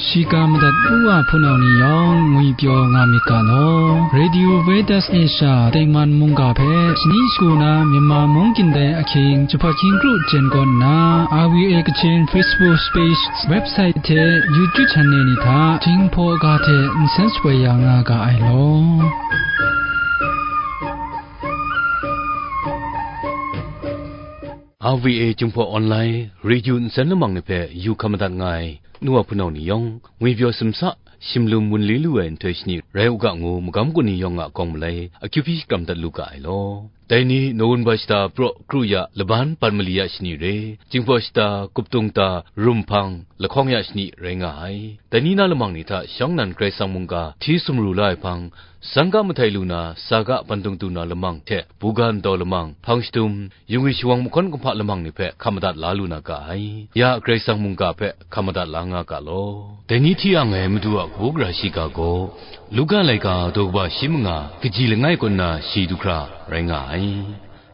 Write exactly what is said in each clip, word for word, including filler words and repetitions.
Shiga madat u wa hpunau ni yawng ngwi pyaw nga myit ga law. Radio Veritas Asia tengman mungga hpe shani shagu na Myanmar mung gindai ahkying jahpat hkying kru jen kawn nna, R V A Kachin Facebook page, website hte YouTube channel ni hta Jinghpaw ga hte nsen shapoi ya nga ga ai law. R V A Jinghpaw Online Radio nsen lamang ni hpe yu hkam madat nga ai nu wa hpunau ni yawng, ngwi pyaw simsa, shimlum wunli lu ai nhtoi shani rai u ga ngu, magam gun ni yawng a kawng malai akyu hpyi shakram dat lu ga ai law. Dai ni nawun ba shata praw kru ya laban pat mali ya shani re, Jinghpaw shata, Kuptung ta, Rumhpang, lahkawng ya shani rai nga ai. Dai ni na lamang ni hta shawng nan Karai Kasang mungga hti sumru la ai hpang, sangga mahtai lu na, saga bandung du na lamang hte, buga ntau lamang, hpang shadum, yungwi shawang mahkawn kumhpa lamang ni hpe hkam madat la lu na ga ai. Ya Karai Kasang mungga hpe hkam madat la nga ga law. Dai ni hti ang ai Madu a kabu gara shiga gaw, Luka laika daw kaba shi manga kaji langai kaw nna shi du hkra rai nga ai.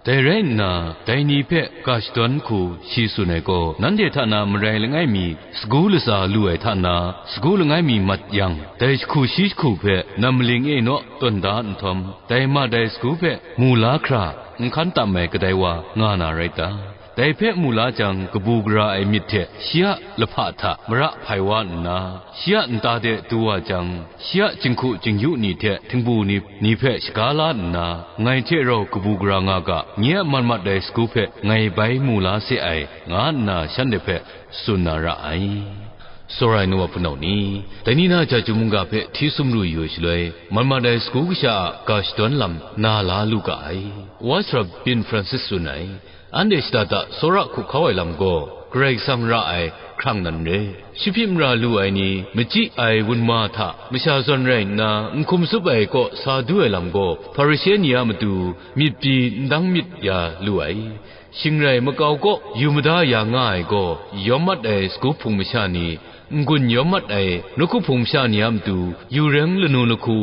Dai rai nna, dai ni hpe ga shadawn hku shi tsun ai gaw, nanhte hta na marai langai mi sagu latsa lu ai hta na, sagu langai mi mat yang, dai jahku shi jahku hpe nam maling e naw tawn da nhtawm, dai ma dai sagu hpe mu la hkra n hkan tam ai kadai wa nga na rai ta? Dai hpe mu la jang, kabu gara ai myit hte shi a lahpa hta mara hpai wa nna, shi a nta de du wa jang, shi a jinghku jingyu ni hte htingbu ni, ni hpe shaga la nna, ngai hte rau kabu gara nga ga, nye a mat mat ai sagu hpe ngai bai mu la se ai, nga nna shanhte hpe tsun na ra ai. Tsawra ai nu wa hpunau ni, dai ni na Jahtum mungga hpe hti sumru yu ai shaloi, mat mat ai sagu kasha a ga shadawn lam na la lu ga ai. Wa Sarap Bin Francis tsun ai, anhte shada da tsawra hkuhkau ai lam gaw, Karai Kasang ra ai hkrang nan re. Shipyip mara lu ai ni, machyi ai wunma hta masha zawn rai nna, n hkum tsup ai kaw sa du ai lam gaw, Hparishe ni a matu myit pyi n dang myit ya lu ai. Shing rai makau kaw yu mada ya nga ai gaw, yawm mat ai sagu hpung masha ni, n-gun yawm mat ai nawku hpung masha ni a matu yu reng lanu lahku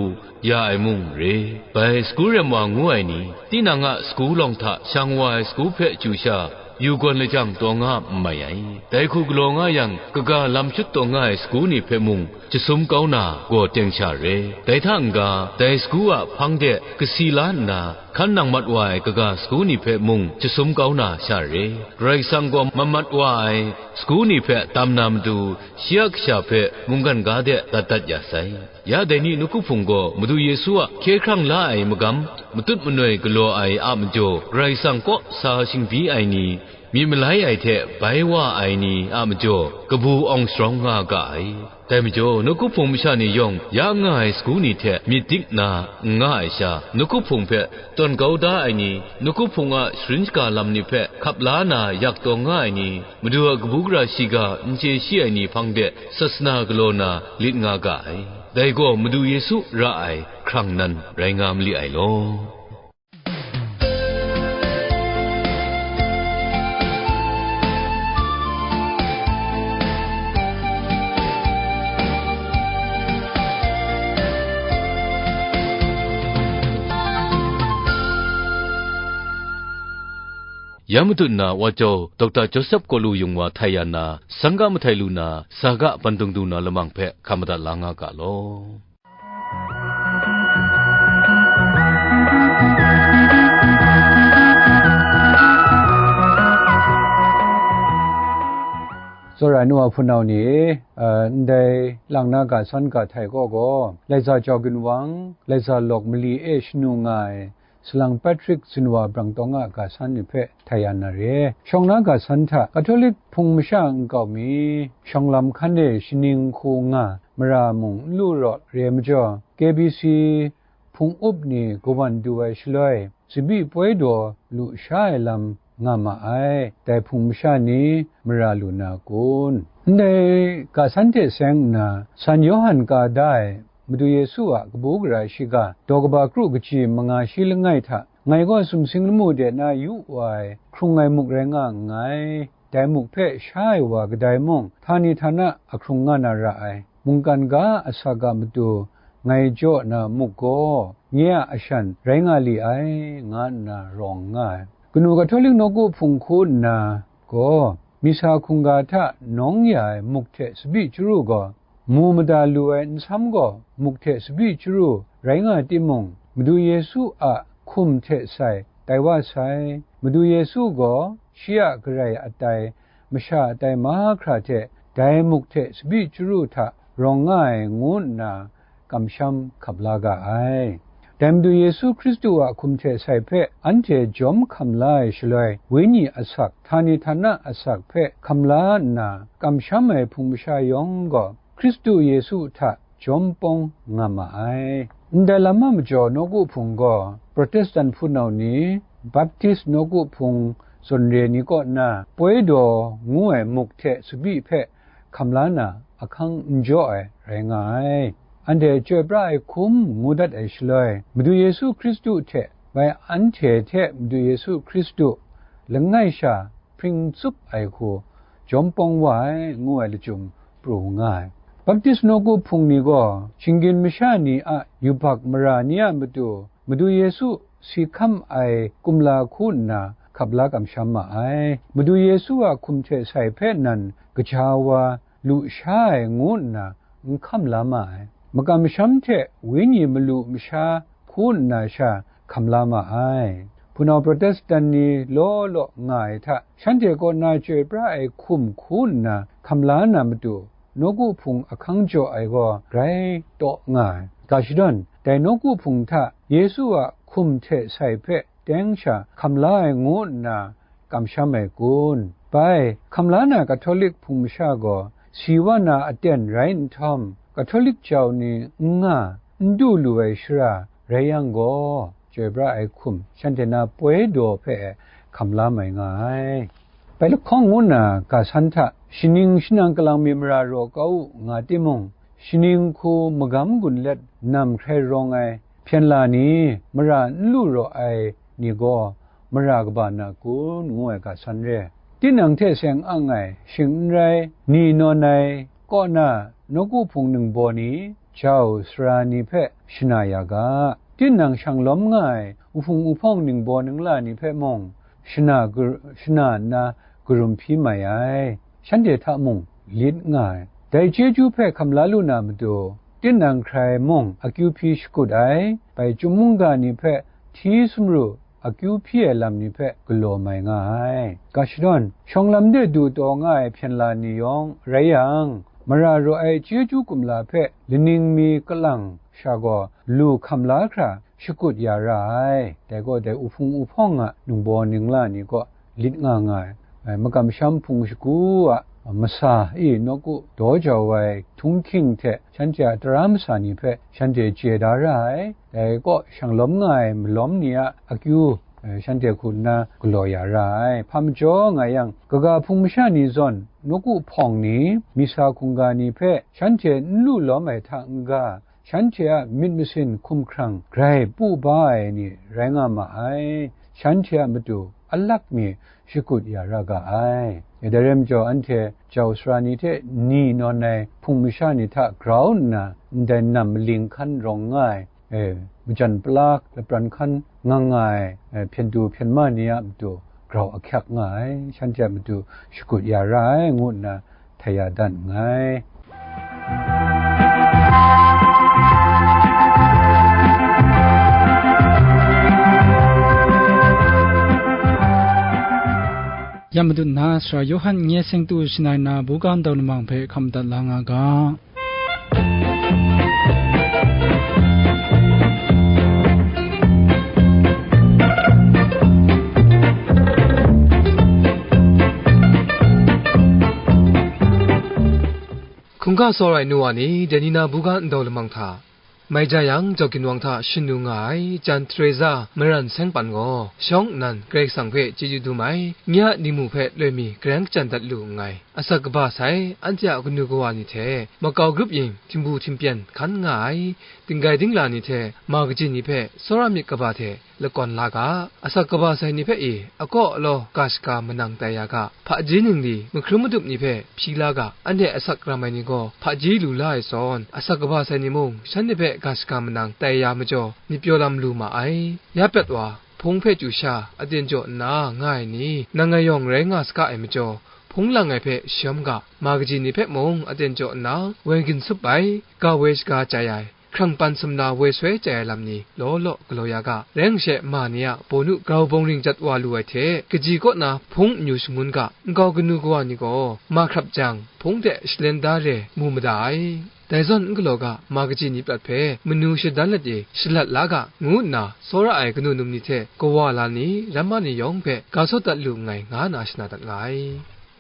ya ai mung re. Bai sagu rem wa ngu ai ni, tinang a sagu lawng hta shang wa ai sagu hpe chyu sha, yu gawn lajang taw nga n mai ai. Dai hku galaw nga yang, kaga lam shut taw nga ai sagu ni hpe mung jasum kau na gaw teng sha re. Dai hta n-ga, dai sagu a hpang de kasi la nna, hkan nang mat wa ai kaga sagu ni hpe mung jasum kau na sha re. Karai Kasang gaw mamat wa ai sagu ni hpe tam na matu, shi a kasha hpe mungkan ga de dat dat ya sai. Ya dai ni nawku hpung gaw Madu Yesu a hkye hkrang la ai magam, matut manoi galaw ai a majaw, Karai Kasang kaw sa shingbyi ai ni, myi malai ai hte bai wa ai ni a majaw, kabu awng sharawng nga ga ai. Dai majaw, nawku hpung masha ni yawng ya nga ai sagu ni hte myit dik nna n nga ai sha, nawku hpung hpe tawn kau da ai ni, nawku hpung a sharin shaga lam ni hpe hkap la na yak taw nga ai ni, Madu a kabu gara shiga n chye shi ai ni hpang de sasana galaw na lit nga ga ai. Dai gaw Madu Yesu ra ai hkrang nan rai nga mali ai law. Ya matut nna Wa Jau Dokta Joseph Kalu Yung Wa htai ya na, sangga mahtai lu na, saga bandung du na lamang hpe hkam madat la nga ga law. Tsawra ai nu wa hpunau ni, eh, ndai lang na ga san ga htai kaw gaw, Laiza Jau Ginwang, Laiza Lawk Mali e shanu nga ai, Salang Patrick Zunwa Brang Tawng a ga san ni hpe htai ya na re. Shawng na ga san hta Katolik hpung masha nkau mi, shawng lam hkan e shaning hku nga, mara mung n lu raw re ai majaw, K B C hpung up ni kawan du ai shaloi, tsabyi poi daw lu sha ai lam nga ma ai, dai hpung masha ni mara lu na kun? Ndai ga san hte seng nna, San Yawhan ka da ai Madu Yesu a kabu gara shiga, daw kaba kru kaji manga shi langai hta, ngai gaw sumsing lamu de na yu wa ai hkrung ai muk rai nga nngai. Dai muk hpe sha ai wa kadai mung, htani htana a hkrung nga na ra ai. Mungkan ga a sa ga matu ngai jaw na muk gaw, nye a ashan rai nga li ai, nga nna rawng nga ai. Kanu Katolik nawku hpung hku nna gaw, Misa hkungga hta nawng ya ai muk hte tsabyi chyaru gaw, mu mada lu ai nsam gaw muk hte tsabyi chyaru rai nga timung, Madu Yesu a hkum hte sai tai wa sai. Madu Yesu gaw shi a garai atai, masha atai mahkra hte dai muk hte tsabyi chyaru hta rawng nga ai ngu nna kamsham hkap la ga ai. Dai Madu Yesu Hkristu a hkum hte sai hpe anhte jawm hkam la ai shaloi, Wenyi asak, htani htana asak hpe hkam la nna kamsham ai hpung masha yawng gaw Hkristu Yesu hta jawm pawng nga ma ai. Ndai lam a majaw nawku hpung gaw Protestant hpunau ni, Baptist nawku hpung zawn re ni kaw na poi daw ngu ai muk hte tsabyi hpe hkam la na ahkang n jaw ai rai nga ai. Anhte chyoi pra ai hkum ngu dat ai shaloi, Madu Yesu Hkristu hte bai anhte hte Madu Yesu Hkristu langai sha hpring tsup ai hku jawm pawng wa ai, ngu ai lachyum pru nga ai. Baptist nawku hpung ni gaw shinggyim masha ni a yubak mara ni a matu Madu Yesu si hkam ai kumla hku nna hkap la kamsham ma ai. Madu Yesu a hkum hte sai hpe nan gaja wa lu sha ai ngu nna n hkam la ma ai. Makamsham hte Wenyi malu masha hku nna sha hkam la ma ai. Hpunau Protestant ni law law nga ai hta, shanhte kaw na chyoi pra ai hkum hku nna hkam la na matu, nawku hpung ahkang jaw ai gaw grai taw nga ai. Ga shadawn, dai nawku hpung hta Yesu a hkum hte sai hpe teng sha hkam la ai ngu nna kamsham ai kun? Bai, hkam la na Katolik hpung masha gaw si wa na aten rai nhtawm, Katolik jau ni n nga, n du lu ai shara rai yang gaw, chyoi pra ai hkum shanhte na poi daw hpe hkam la mai nga ai. Bai lahkawng ngu nna ga san hta, shaning shanang kalang mi mara raw kau u nga timung, shaning hku magam gun let nam hkrai rawng ai hpyen la ni, mara n lu raw ai ni gaw mara kaba na kun, ngu ai ga san re. Tinang hte seng ang ai, shing n rai, ni nawn ai kaw na nawku hpung ningbaw ni, jau sara ni hpe shana ya ga. Tinang shang lawm nga ai uhpung uhpawng ningbaw ningla ni hpe mung shana gur-, shana nna karum hpyi mai ai, shanhte hta mung lit nga ai. Dai chyeju hpe hkam la lu na matu, tinang hkrai mung akyu hpyi shakut ai, bai chyum mungga ni hpe hti sumru akyu hpyi ai lam ni hpe galaw mai nga ai. Ga shadawn, shawng lam de du taw nga ai hpyen la ni yawng rai yang, mara raw ai chyeju kumla hpe laning mi kalang sha gaw lu hkam la hkra shakut ya ra ai. Dai gaw dai uhpung uhpawng a ningbaw ningla ni kaw lit nga nga ai. Ai, makam masham hpung shagu a masa e nawku daw jau ai htunghking hte shanhte a tara masa ni hpe shanhte chye da ra ai. Dai kaw shang lawm nga ai malawm ni a akyu, eh, shanhte hku nna galaw ya ra ai. Hpa majaw nga yang, kaga hpung masha ni zawn nawku hpawng ni, misa hkungga ni hpe shanhte n lu lawm ai hta n-ga, shanhte a myit masin hkumhkrang grai pu ba ai ni rai nga ma ai. Shanhte a matu alak mi shakut ya ra ga ai. E, dai rai majaw, anhte jau sara ni hte ni nawn ai hpung masha ni hta grau nna, ndai nam maling hkan rawng nga ai, e, majan palak lapran hkan nga nga ai, e, hpyen du hpyen ma ni a matu grau ahkyak nga ai, shanhte a matu shakut ya ra ai, ngu nna htai ya dan nngai. Ya Madu nna Sara Yawhan nye seng tu shangai na buga ndau lamang hpe hkam dat la nga ga. Hkungga sawrai nu wa ni, dai ni na buga ndau lamang hta, mai ja yang, jau ginwang hta shanu nga ai, Jan Teresa Maran Seng Pan gaw, shawng nnan Karai Kasang hpe chyeju dum ai, nye a ningmu hpe loi mi garang kachyan dat lu nngai. Asak kaba sai, anhte a kanu kawa ni hte, makau grup yin htingbu htingpyen hkan nga ai, dinggai dingla ni hte, ma kaji ni hpe, tsawra myit kaba hte, lakawn la ga, asak kaba sai ni hpe e, akaw alaw ga shaga manang tai ya ga, hpaji ningli mahkrum madup ni hpe hpyi la ga, anhte asak ram ai ni gaw hpaji lu la ai zawn, asak kaba sai ni mung shanhte hpe ga shaga manang tai ya majaw, myit pyaw lam lu ma ai. Ya prat wa, hpung hpe chyu sha, aten jaw nna nga ai ni, nang ngai yawng rai nga saga ai majaw, hpung lang ai hpe shayawm ga, ma kaji ni hpe mung aten jaw nna woi ginsup ai, ga woi shaga chyai ai, hkrang pan sumla woi soi chyai ai lam ni law law galaw ya ga, rai nme she ma ni a bawnu grau bawng ring jat wa lu ai hte, kaji kaw na hpung amyu shangun ga, nkau kanu kawa ni gaw ma hkrap jang, hpung hte shalen da re mu mada ai. Dai zawn n galaw ga, ma kaji ni prat hpe manu shadan let e shalat la ga, ngu nna tsawra ai kanu num ni hte kawa la ni, ramma ni yawng hpe ga sawt dat lu nngai, nga na shana dat nga ai.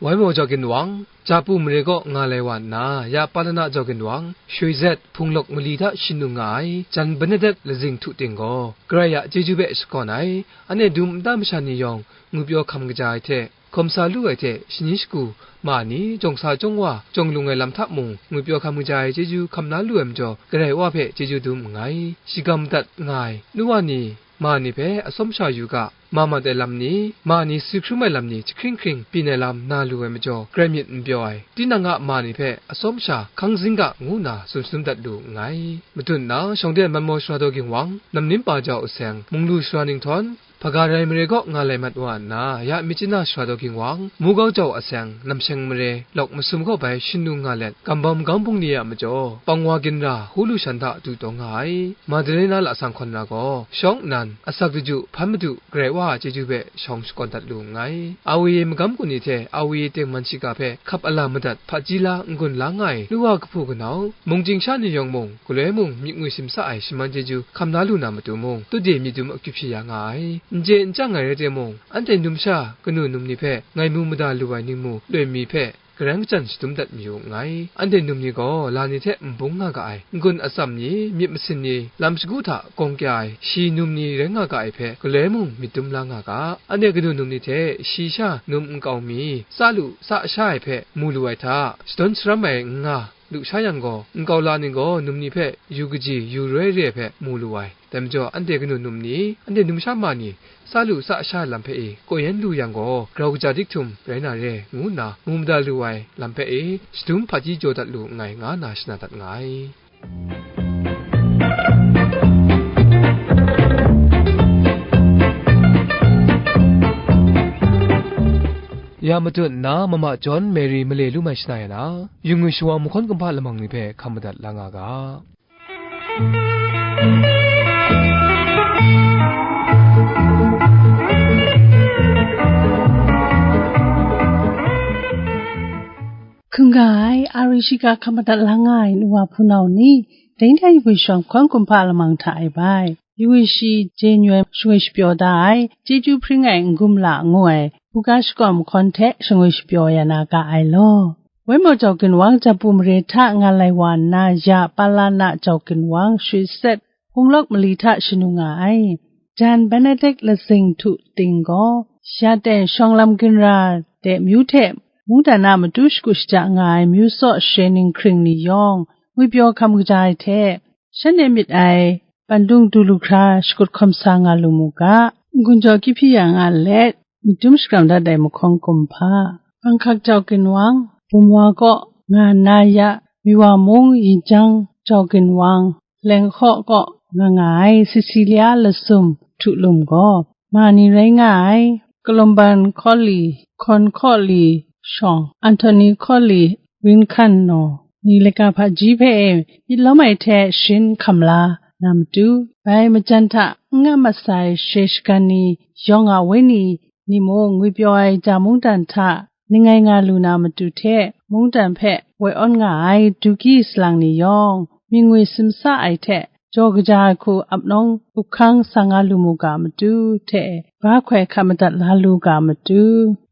Wai maw jau ginwang, Japu mare kaw nga lai wa nna, ya Palana jau ginwang, Shwi Zet, Hpung Lawk mali hta shanung nga ai, Jan Benedet lazing htu ting gaw, Karai a chyeju hpe shakawn ai, anhte dum nta masha ni yawng, ngwipyaw hkam kaja ai hte, hkawm sa lu ai hte, shani shagu, ma ni, jawng sa jawng wa, jawng lung ai lam hta mung, ngwipyaw hkam kaja ai chyeju hkam la lu ai majaw, Karai Wa hpe chyeju dum nngai, shagam dat nga ai, nu wa ni, ma ni hpe atsawm sha yu ga, ma mat ai lam ni, ma ni si hkrum ai lam ni, jahkring hkring byin ai lam na lu ai majaw, grai myit n pyaw ai, tinang a ma ni hpe atsawm sha hkang zing ga, ngu nna tsun shadum dat lu nngai. Madun na, shawng de man maw sara daw ginwang, Namnim pa jau aseng, Munglu sara ninghtawm, Hpaga rai mare kaw nga lai mat wa nna, ya Myitkyina sara daw ginwang, Mugau jau aseng, Namsheng mare, Lawk masum kaw bai shanung nga let, gambawm gambung ni a majaw, pang wa ginra, hulu shan hta du taw nga ai, Madalena lasang hkawn na gaw, shawng nnan, asak daju, hpan madu, Karai Wa a chyeju hpe shawng shakawn dat lu nngai. Awi magam kun ni hte, awi tengman shiga hpe hkap ala madat, hpaji la n-gun la nga ai, lu wa kahpu kanau, mung chying sha ni yawng mung, galoi mung myit ngwi simsa ai shaman chyeju hkam la lu na matu mung, tut de myit dum akyu hpyi ya nga ai. N chye n chyang ai rai timung, anhte numsha kanu num ni hpe ngai mu mada lu ai ningmu loi mi hpe, garang kachyan shadum dat mayu nngai. Anhte num ni gaw la ni hte n bung nga ga ai, n-gun atsam ni, myit masin ni, lam shagu hta gawng kya ai, shi num ni rai nga ga ai hpe, galoi mung myit dum la nga ga. Anhte kanu num ni hte shi sha num nkau mi, tsa lu tsa sha ai hpe mu lu ai hta, shadawn sharam ai n nga, lu sha yang gaw, nkau la ni gaw num ni hpe yu kaji, yu roi re ai hpe mu lu ai. Dai majaw, anhte kanu num ni, anhte numsha ma ni, tsa lu tsa sha ai lam hpe e, kaw yen lu yang gaw, grau kaja dik htum rai na re, ngu nna mu mada lu ai lam hpe e, shadum hpaji jaw dat lu nngai, nga nna shana dat nga ai. Ya matut nna, Mama John Mary male lu mai shana ya na, yu ngwi shawa mahkawn kumhpa lamang ni hpe hkam madat la nga ga. Hkungga ai, a ri shiga hkam madat la nga ai nu wa hpunau ni, dai ni a yu ngwi shawa mahkawn kumhpa lamang hta e bai, yu ngwi shi je nyoi shangwi shapyaw da ai, chyeju hpring ai n-gum la ngu ai, buga shakawn mahkawn hte shangwi shapyaw ya na ga ai law. Wai maw jau ginwang, Japu mare hta nga lai wa nna, ya Palana jau ginwang, Shwi Set, Hpung Lawk mali hta shanu nga ai, Jan Benedik lazing htu ting gaw, ya ten shawng lam ginra de myu hte mungdan a matu shagu shaja nga ai myu tsaw share ninghkring ni yawng, ngwipyaw hkam kaja ai hte, shanhte myit ai bandung du lu hkra shakut hkawm sa nga lu mu ga, n-gun jaw kyu hpyi ya nga let, myit dum shakram dat ai mahkawn kumhpa, Bangkak jau ginwang, Bumwa kaw nga nna ya, Miwa mung Yinjang jau ginwang, Leng hkaw kaw nga nga ai Cecilia Lasum htu lum gaw, ma ni rai nga ai, Kalumban Hkawli, Hkawn Hkawli shawng, Anthony Hkawli, Rin Hkan naw, ni laika hpaji hpe e myit lawm ai hte sharin hkam la na matu, bai majan hta n nga mat sai share shagan ni yawng a wenyi ni mung ngwipyaw ai ja mungdan hta ning ngai nga lu na matu hte, mungdan hpe woi awn nga ai Duki salang ni yawng, myit ngwi simsa ai hte, jaw kaja ai hku ap nawng up hkang sa nga lu mu ga matu hte, ba hkoi hkam madat la lu ga matu,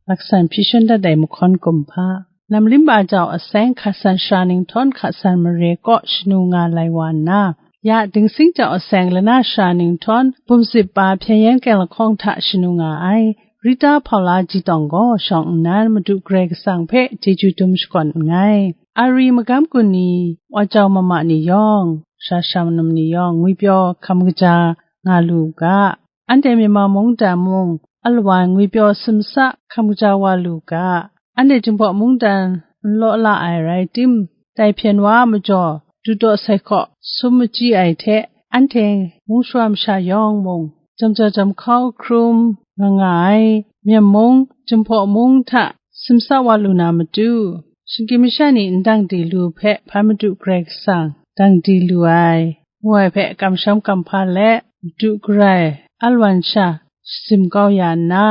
laksan hpyi shan dat ai mahkawn kumhpa, Namlimba jau aseng, Hkasan sara ninghtawm, Hkasan mare kaw shanu nga lai wa nna, ya Dingsing jau aseng, Lana sara ninghtawm, Bumsip pa Hpyen Yan Keng lahkawng hta shanu nga ai, Rita Hpaula Jitawng gaw shawng nnan Madu Karai Kasang hpe chyeju dum shakawn nngai. Ari magam kun ni, wa jau mama ni yawng, sha sha manum ni yawng, ngwipyaw hkam kaja nga lu u ga. Anhte Myanmar mungdan mung, alawan ngwipyaw simsa hkam kaja wa lu ga. Anhte Jinghpaw mungdan n law la ai rai tim, dai hpyen wa a majaw, du taw sai hkaw sum machyi ai hte, anhte mung shawa masha yawng mung, jam jau jam hkau hkrum nga nga ai, Myen mung, Jinghpaw mung hta simsa wa lu na matu, shinggyim masha ni ndang di lu hpe hpa Madu Karai Kasang dang di lu ai, ngu ai hpe kamsham kamhpa let, Madu Karai alwan sha shasim kau ya nna,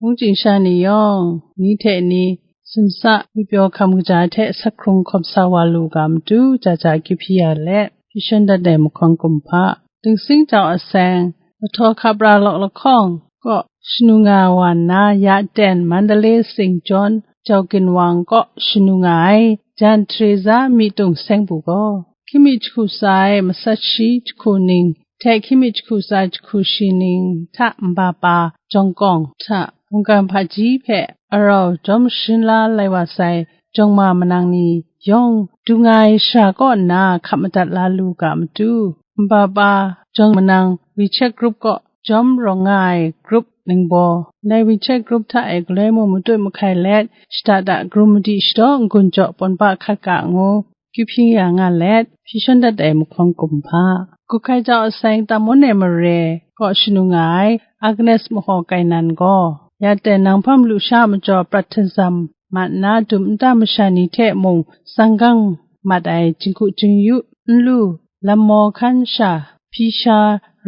mungchying sha ni yawng, ni hte ni, simsa, ngwipyaw hkam kaja hte sahkrung hkawm sa wa lu ga matu, ja ja akyu hpyi ya let, hpyi shawn dat ai mahkawn kumhpa, Dingsing Jau Aseng, Lahtaw Hkapra Lawk Lahkawng kaw shanu nga wa nna, ya ten Mandalay Saint John Jau Ginwang kaw shanu nga ai, Jan Teresa Myitung Seng Pu gaw, hkying mi jahku tsa ai matsat shi jahku ning hte hkying mi jahku tsa ai jahku shi ning hta nba pa jawng kawng hta mungkan hpaji hpe arau jawm sharin la lai wa sai jawng ma manang ni yawng du nga ai shara kaw nna hkap madat la lu ga matu, nba pa jawng manang WeChat group kaw jawm rawng nga ai group ningbaw, ndai WeChat group hta e galoi mung matut mahkai let, shada da, garum madi, shadaw n-gun jaw, pawn pa hkat ga ngu, akyu hpyi ya nga let, hpyi shawn dat ai mahkawn kumhpa, Guhkai Jau Aseng, Tamon ai mare kaw shanu nga ai Agnes Mahaw Kainan gaw, ya ten nang hpang malu sha majaw prat htinzam mat nna, dum nta masha ni hte mung tsang gang mat ai jinghku jingyu nlu, lam maw hkan sha, hpyi sha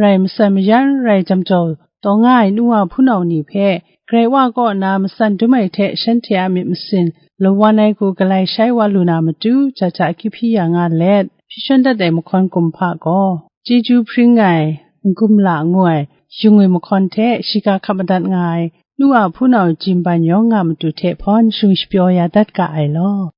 rai, matsan mayan rai jam jau taw nga ai nu wa hpunau ni hpe, Karai Wa kaw na matsan dum ai hte shanhte a myit masin lawan ai hku galai shai wa lu na matu, ja ja akyu hpyi ya nga let, hpyi shawn dat ai mahkawn kumhpa gaw, chyeju hpring ai, n-gumla ngu ai, yung ai mahkawn hte shiga hkap madat nga ai, nu wa hpunau Jin Ban Yawng nga matu hte hpawn shung shapyaw ya dat ga ai law.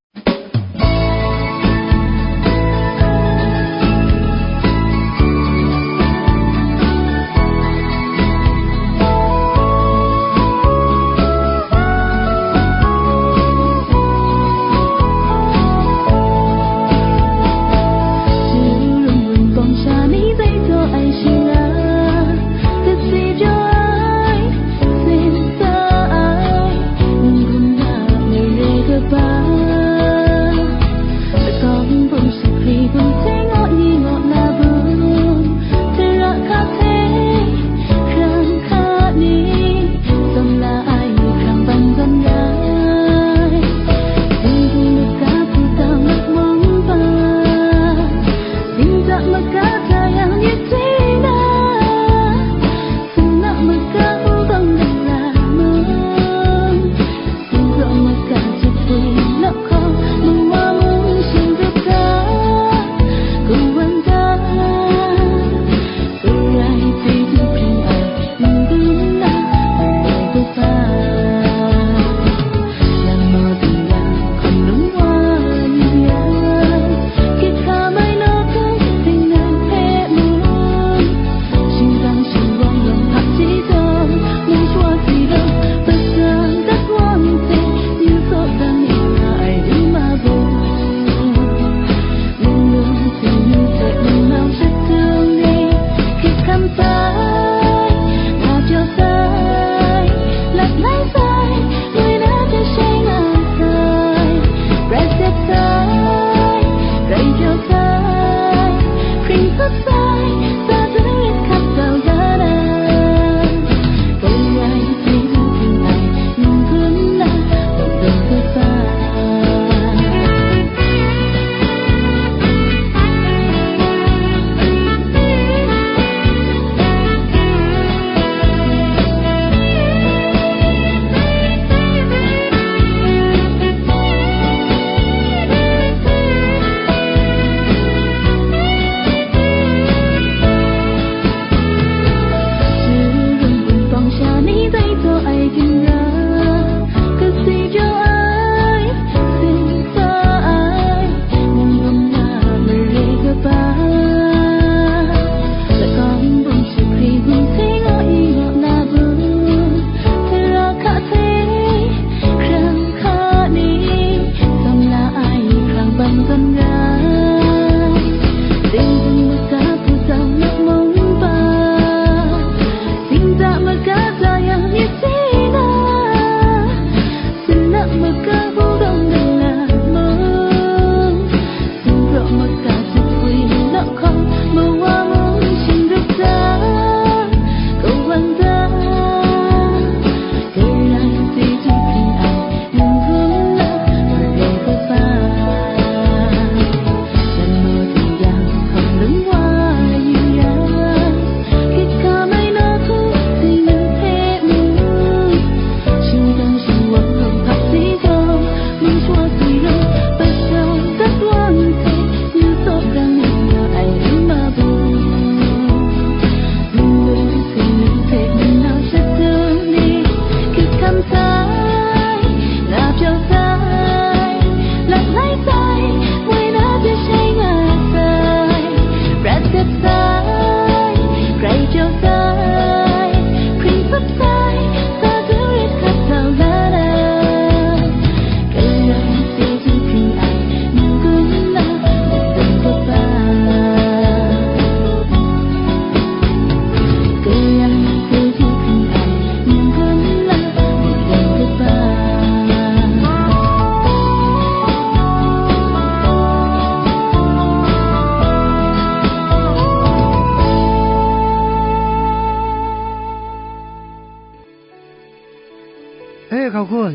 Hkau kun.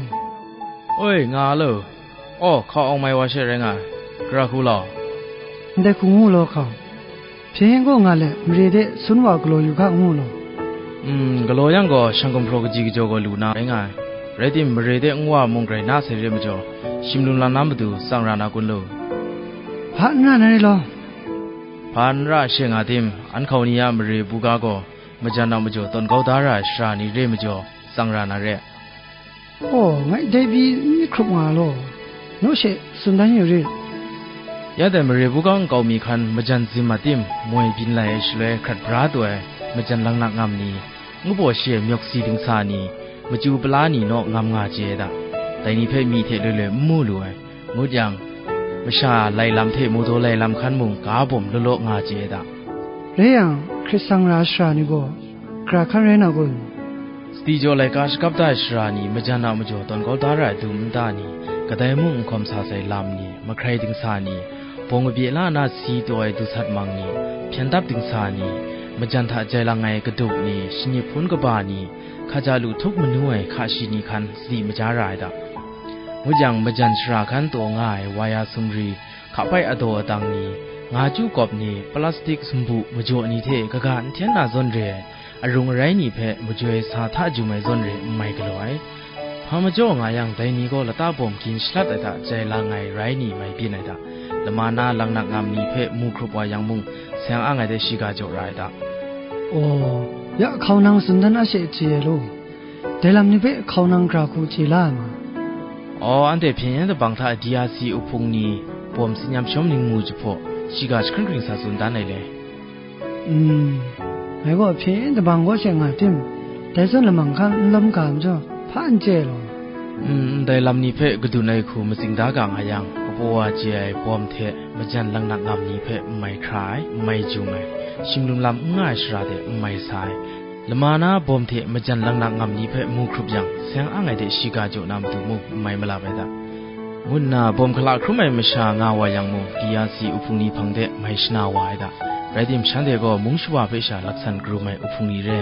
Oi, nga a lo. Aw, hkau awng mai wa she rai nga ai. Gara hku law. Ndai hku ngu law hkau. Hpyen gaw nga let, mare de sun wa galaw yu hka ngu law. Mm, galaw yang gaw, shang gumhpraw kaji kajaw gaw lu na rai nga ai. Rai tim, mare de nwa mung grai na sai re majaw, shim lum lam na matu tsang ra na kun lu. Hpa n ra na re law. Hpa n ra she nga tim, an hkau ni a mare buga gaw, majan a majaw tawn kau da ra ai shara ni re majaw, tsang ra na re. Aw, ngai dai pyi n myit hkrup nga law, naw she tsun dan yu rit. Ya dai mare buga nkau mi hkan majan zim a tim, moi byin lai ai shaloi hkrat bra taw ai majan laknak ngam ni, ngu baw shi ai myawk si dingsa ni, machyu pala ni naw ngam nga chye ai da. Dai ni hpe myi hte loi loi n mu lu ai, ngut yang, masha lai lam hte mu daw lai lam hkan mung ga bawm law law nga chye ai da. Rai yang, hkrit sang ra ai shara ni gaw, gara hkan rai na kun? Sadi jaw laika shakap da ai shara ni majan a majaw tawn kau da ra ai dum nta ni, kadai mung n hkawm sa sai lam ni, mahkrai dingsa ni, bawng kabye la na si taw ai dusat mang ni, hpyen dap dingsa ni, majan hta jai lang ai kaduk ni, shanip hpun kaba ni, hkaja lu htup manu ai hka shi ni hkan sadi maja ra ai da. Ngut yang, majan shara hkan taw nga ai waya sumri, hkapai adaw adang ni, nga chyu kawp ni, plastik sumbu majaw ni hte kaga n hten na zawn re ai, arung arai ni hpe majoi sa hta jum ai zawn re n mai galaw ai. Hpa majaw nga yang, dai ni gaw lata bawm gin shalat ai hta jai lang ai rai ni mai byin ai da. Lama na laknak ngam ni hpe mu hkrup wa yang mung, seng ang ai de shiga jaw ra ai da. Aw, ya hkau nang tsun dan a she chye ai law. Dai lam ni hpe hkau nang gara hku chye la ai ma? Aw, anhte hpyen yen dabang hta D R C uhpung ni bawm tsin yam shawm ning mu jahpaw, shiga jahkring hkring sa tsun dan ai le. Mm, ngai gaw hpyen yen dabang kaw she nga tim, dai zawn lamang hkan n lawm ga majaw, hpa n chye law. Mm, ndai lam ni hpe kadun ai hku matsing da ga nga yang, kapaw wa chye ai bawm hte majan laknak ngam ni hpe n mai hkra ai, n mai jum ai, shim lum lam n nga ai shara de n mai sa ai, lama na bawm hte majan laknak ngam ni hpe mu hkrup yang, seng ang ai de shiga jaw na matu mung n mai malap ai da, ngu nna bawm hkala hkrum ai masha nga wa yang mung, D R C uhpung ni hpang de mai shana wa ai da. Rai tim, shanhte gaw mung shawa hpe sha laksan karum ai uhpung ni re.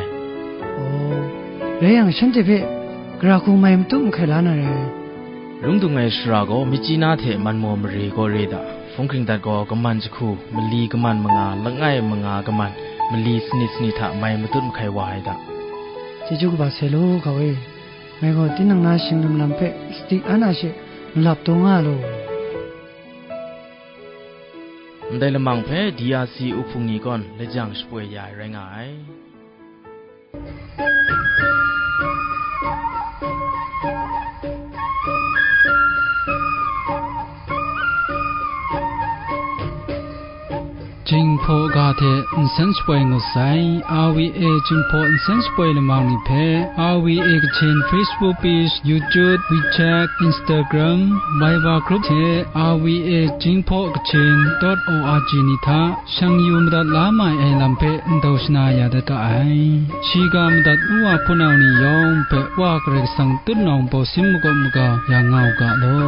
Aw, rai yang, shanhte hpe gara hku mai matup mahkai la na rai. Lung dung ai shara gaw Myitkyina hte Manmaw mare gaw re da. Hpung hkring dat gaw kaman jahku, mali kaman manga, langai manga kaman, mali sanit sanit hta mai matut mahkai wa ai da. Chyeju kaba sai law, hkau e. Ngai gaw tinang na shing lum lam hpe sadi an a she malap taw nga law. Ndai lamang hpe D R C uhpung ni gaw lajang shapoi ya ai rai nga ai. Jinghpaw ga hte nsen shapoi ngut sai. R V A Jinghpaw nsen shapoi lamang ni hpe R V A Kachin Facebook page, YouTube, WeChat, Instagram, Viber group hte R V A Jinghpaw Kachin dot O R G ni hta shang yu madat la mai ai lam hpe ndau shana ya dat ga ai. Shiga madat u wa hpunau ni yawng hpe Wa Karai Kasang tutnawng bawsin makawp maga ya nga u ga law.